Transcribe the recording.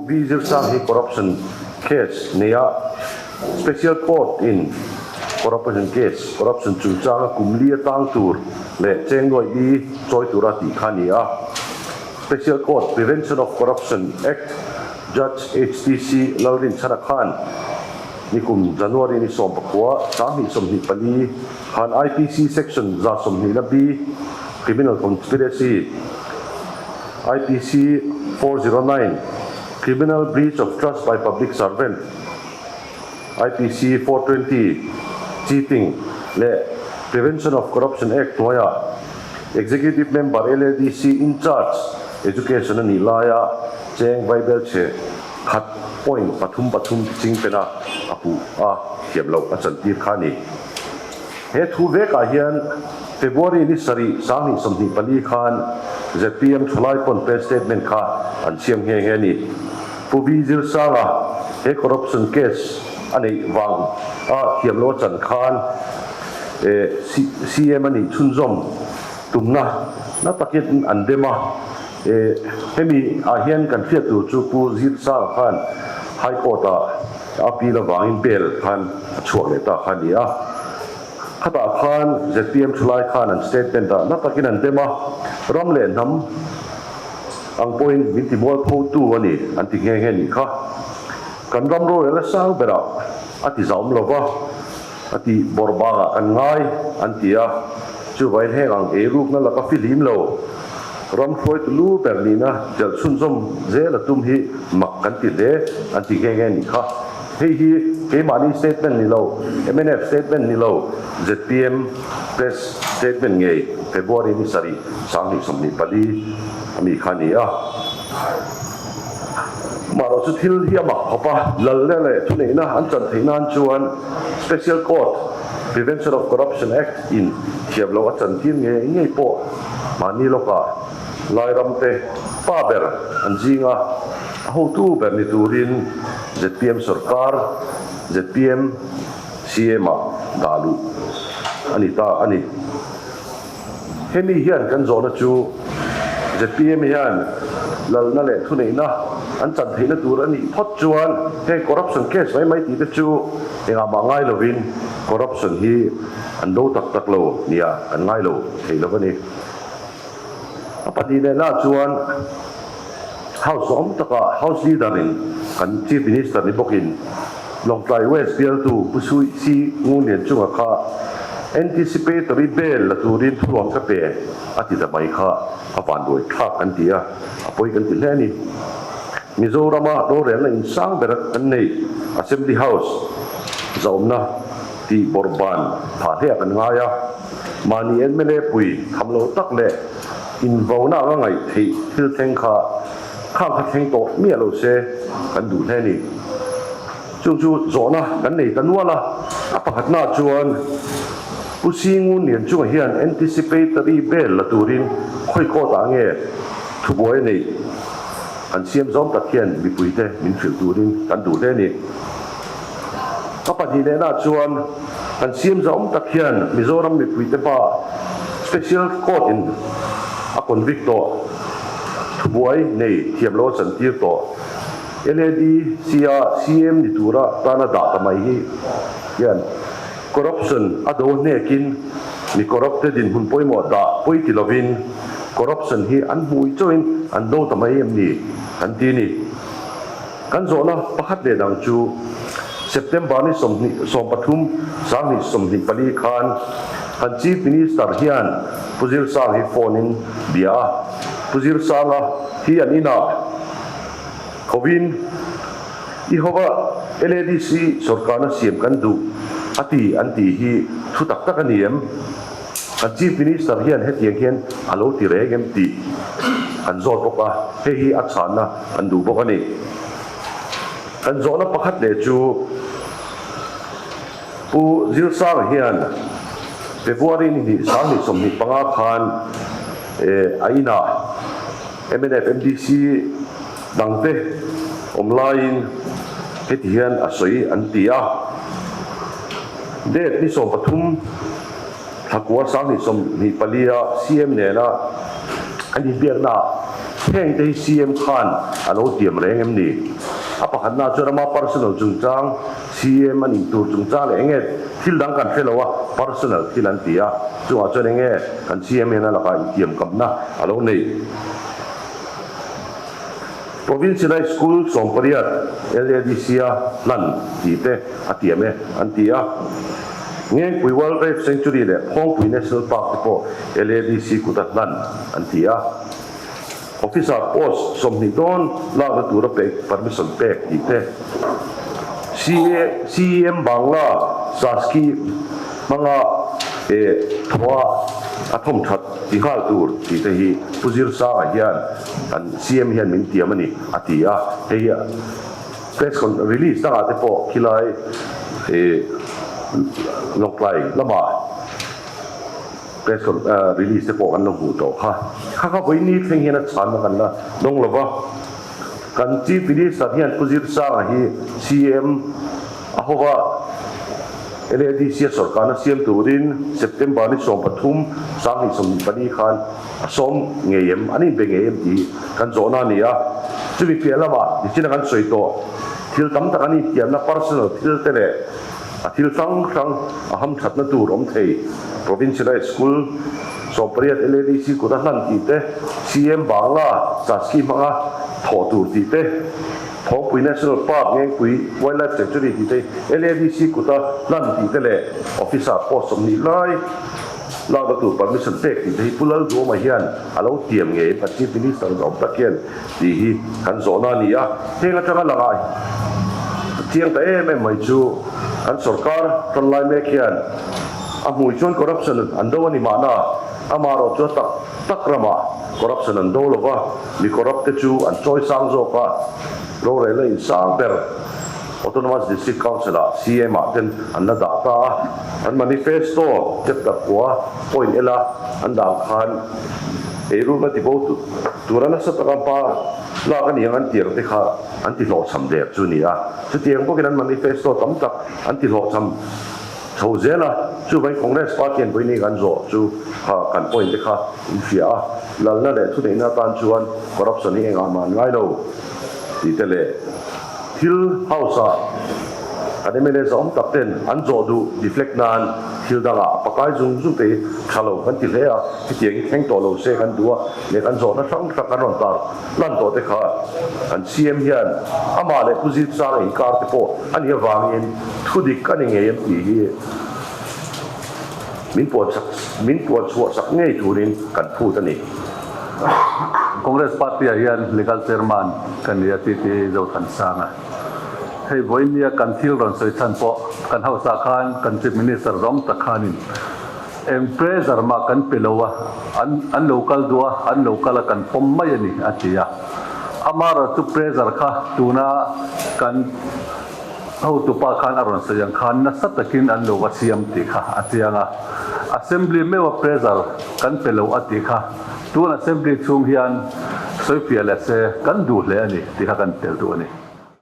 V Zirsang hi corruption case neia Special Court in corruption case, corruption chungchanga kum li atang tur leh cheng nuai li chawi tura tih kha a ni a. Special Court, Prevention of Corruption, Act Judge HTC Lalrinchhana Khan nikum January ni 19 2024 khan IPC Section 120 B, Criminal Conspiracy, IPC 409, Criminal Breach of Trust by Public Servant, IPC 420, Cheating, leh Prevention of Corruption Act hnuaiah Executive Member LADC in charge Education a nih laia cheng vaibelchhe khat point pathum pathum ching pena a puh a thiam loh a chantir kha a ni. He thu vekah hian February ni sarih 2024 khan zpm thalai pawn press statement kha an siam nghe nghe a ni. Pu V Zirsanga he corruption case a neih vang a thiam loh a chan khan CM a nih chhunzawm tumna na takin an dem a. Hemi ah hian kan hriat tur chu Pu Zirsanga khan High Court ah appeal avangin bail khan a chhuak leh ta kha a ni a. Khatah khan zpm thalai khan an statement ah na takin an dem a, ram leh hnam ang pawhin min ti mualpho tu a ni an ti nghe nghe nih kha. Kan ram rorel a sang berah a ti zauhawm lo va, a ti bawrh bangah kan ngai an ti a, chuvain heng ang eirukna laka fihlim lo ram hruaitu lu ber nihna jalh chhunzawm zel a tum hi mak kan ti hle an ti nghe nghe nih kha. Hei hi keimahni statement ni lo, mnf statement ni lo, zpm press statement ngei February ni sarih 2024 ami kha a ni a. Mahrawh chu thil hi a mak khawp a, lalna leh thuneihna an chan theih nan chuan Special Court, Prevention of Corruption Act, in thiam loh a chan tir ngei ngei pawh mahni lawkah Lairamte pa ber an zinga a hotu ber ni turin zpm sorkar, zpm CM ah dah luh a ni ta a ni. Hemi hian kan zawhna chu zpm hian lalna leh thuneihna an chan theihna tur a nih phawt chuan heng corruption case mai mai tih te chu engah mah ngai lovin corruption hi an do tak tak lo nia kan ngai lo thei lo a ni. A pahnih leh lah chuan House awm takah House Leader in kan Chief Minister ni bawkin Lawngtlai West bialtu Pu Sui Si Ngunlian chunga kha anticipatory bail la turin thuruang ka pe a ti ta mai kha a vanduai thlak kan ti a, a pawi kan ti hle a ni. Mizorama rorelna insang ber kan nei Assembly House zahawmna tih bawrhban phah hle ah kan ngai a, mahni mla pui tham lo tak leh invauna anga ngaih theih thil thleng kha khang kha thleng tawh miah lo se kan duh hle a ni. Chu chu zawhna kan nei ta nual a, a pakhatna chuan Pu Singun Lian chungah hian anticipatory bail la turin khawi court ah nge thubuai a neih kan siam zawm tak hian mipuite min hrilh turin kan duh hle a ni. A pahnih lehna chuan kan siam zawm tak hian Mizoram mipuite hma Special Court in a convict tawh, thubuai nei thiam lo a chantir tawh. LADC a CM ni tura tana dah ta mai hi hian corruption a do hnekin mi corrupt te dinhmun pawimawh dah pawi ti lovin corruption hi an hmui chauhin an do ta mai em ni kan ti ni. Kan zawhna pakhat leh dang chu September ni 20 13 2024 khan kan Chief Minister hian Pu Zirsang hi phone in bia a, Pu Zirsanga hi an inah Khovin i hova LADC sorkarna siam kan duh a ti an tih hi thu tak tak a ni em? Kan Chief Minister hian hetiang hian a lo ti reng em tih kan zawt bawk a, hei hi a chhanna kan duh bawk a ni. Kan zawhna pakhat leh chu Pu Zirsanga hian February ni hnih 2025 khan a inah mnf MDC dangte awm laiin heti hian a sawi an ti a, Date ni 13 thla kua 2024 a CM nena an inbiaknaah. Heng te hi CM khan a lo tiam reng em ni? A pakhatna chuan ama personal chungchang, CM a nih tur chungchang leh enge thil dang kan hre lo a, personal thil an ti a, chungah chuan enge kan CM hian a lakah intiamkamna a lo neih? Provincial School 18 LADC-a hlan tih te a tiam e an ti a. Ngengpui Wildlife Sanctuary leh Phawngpui National Park te pawh LADC kuta hlan an ti a. Officer post 20 dawn lakna tura pek permission pek tih te, CEM Bangla Saski hmanga thawha a thawmthat ti nghal tur tih te hi Pu Zirsanga hian Kan CM hian min tiam a ni, a ti a. Hei hi press con release dangah te pawh khilai Lawngtlai lamah press con release te pawh kan lo hmuh tawh kha. Kha kha vawiini thleng hian a chhanna kan la dawng lo va. Kan Chief Minister hian Pu Zirsanga hi CM a hova. LADC a sorkarna siam turin September ni 13, 2024 khan a sawm ngei em, an inbe ngei em tih kan zawhna a ni a. Chumi piah lamah nichina kan sawi tawh thil tam tak an intiamna personal thil te leh a thil hrang hrang a hamthatna tur awm thei Provincialized School 18 LADC kut a hlan tih te, CM Bangla Chaski hmanga thawh tur tih te, Thawngpui National Park, Ngengpui Wildlife Sanctuary tih te, LADC kuta hlan tih te leh Officer post 20 lai lakna tur permission pek tih te hi Pu Lalduhawma hian a lo tiam ngei kan Chief Minister zawm tak hian tih hi kan zawhna a ni a. Heng atanga langah chiang ta em em mai chu kan sorkar rawn lai mek hian a hmui chuan corruption an do a ni mahna amaherawh chu a tak tak ramah corruption an do lova. Mi corrupt te chu an chawi sang zawk a, rorelna in sang ber Autonomous District Council ah CM ah ten an la dah ta a, an manifesto chapter kua point ela an dah ang khan eirukna tibo tura nasa taka hma lak a ni ang an tih ang te kha an ti hlawhchham der chu a ni a, chutiang bawkin an manifesto tam tak an ti hlawhchham. Chho zel a, chuvangin Congress party an vawiin kan zawh chu kha kan point te kha in hria a, lalna leh thuneihna atan chuan corruption hi engah mah an ngai lo tih te leh thil house ah kan mla zawm tak ten an zawh duh deflect nan thil dangah a pakai zung zung te hi tha lo kan ti hle a, hetiang hi thleng tawh lo se kan duh a leh kan zawhna hrang hrang kan rawn tar lan tawh te kha kan CM hian amah leh Pu Zitsanga inkar te pawh a nih avangin Thu dik a ni ngei em tih hi min puan sak min puan chhuah sak ngei turin kan phut a ni. Congress Party ah hian Legal Chairman ka ni a tih tih Zothansanga. Hei vawinia kan thil rawn sawi chhan pawh kan House ah khan kan Chief Minister zawng tak khanin eng pressure mah kan pe lo a, an an lo kal duh a, an lo kal a kan pawm mai a ni a ti a. Amaherawhchu pressure kha tuna kan. Hotupa khan a rawn sawi ang khan nasa takin an lo va siam tih kha a chiang a. Assembly meuha pressure kan pe lo a tih kha tun Assembly chhung hian sawi fiah leh se kan duh hle a ni tih kha kan tel duh a ni.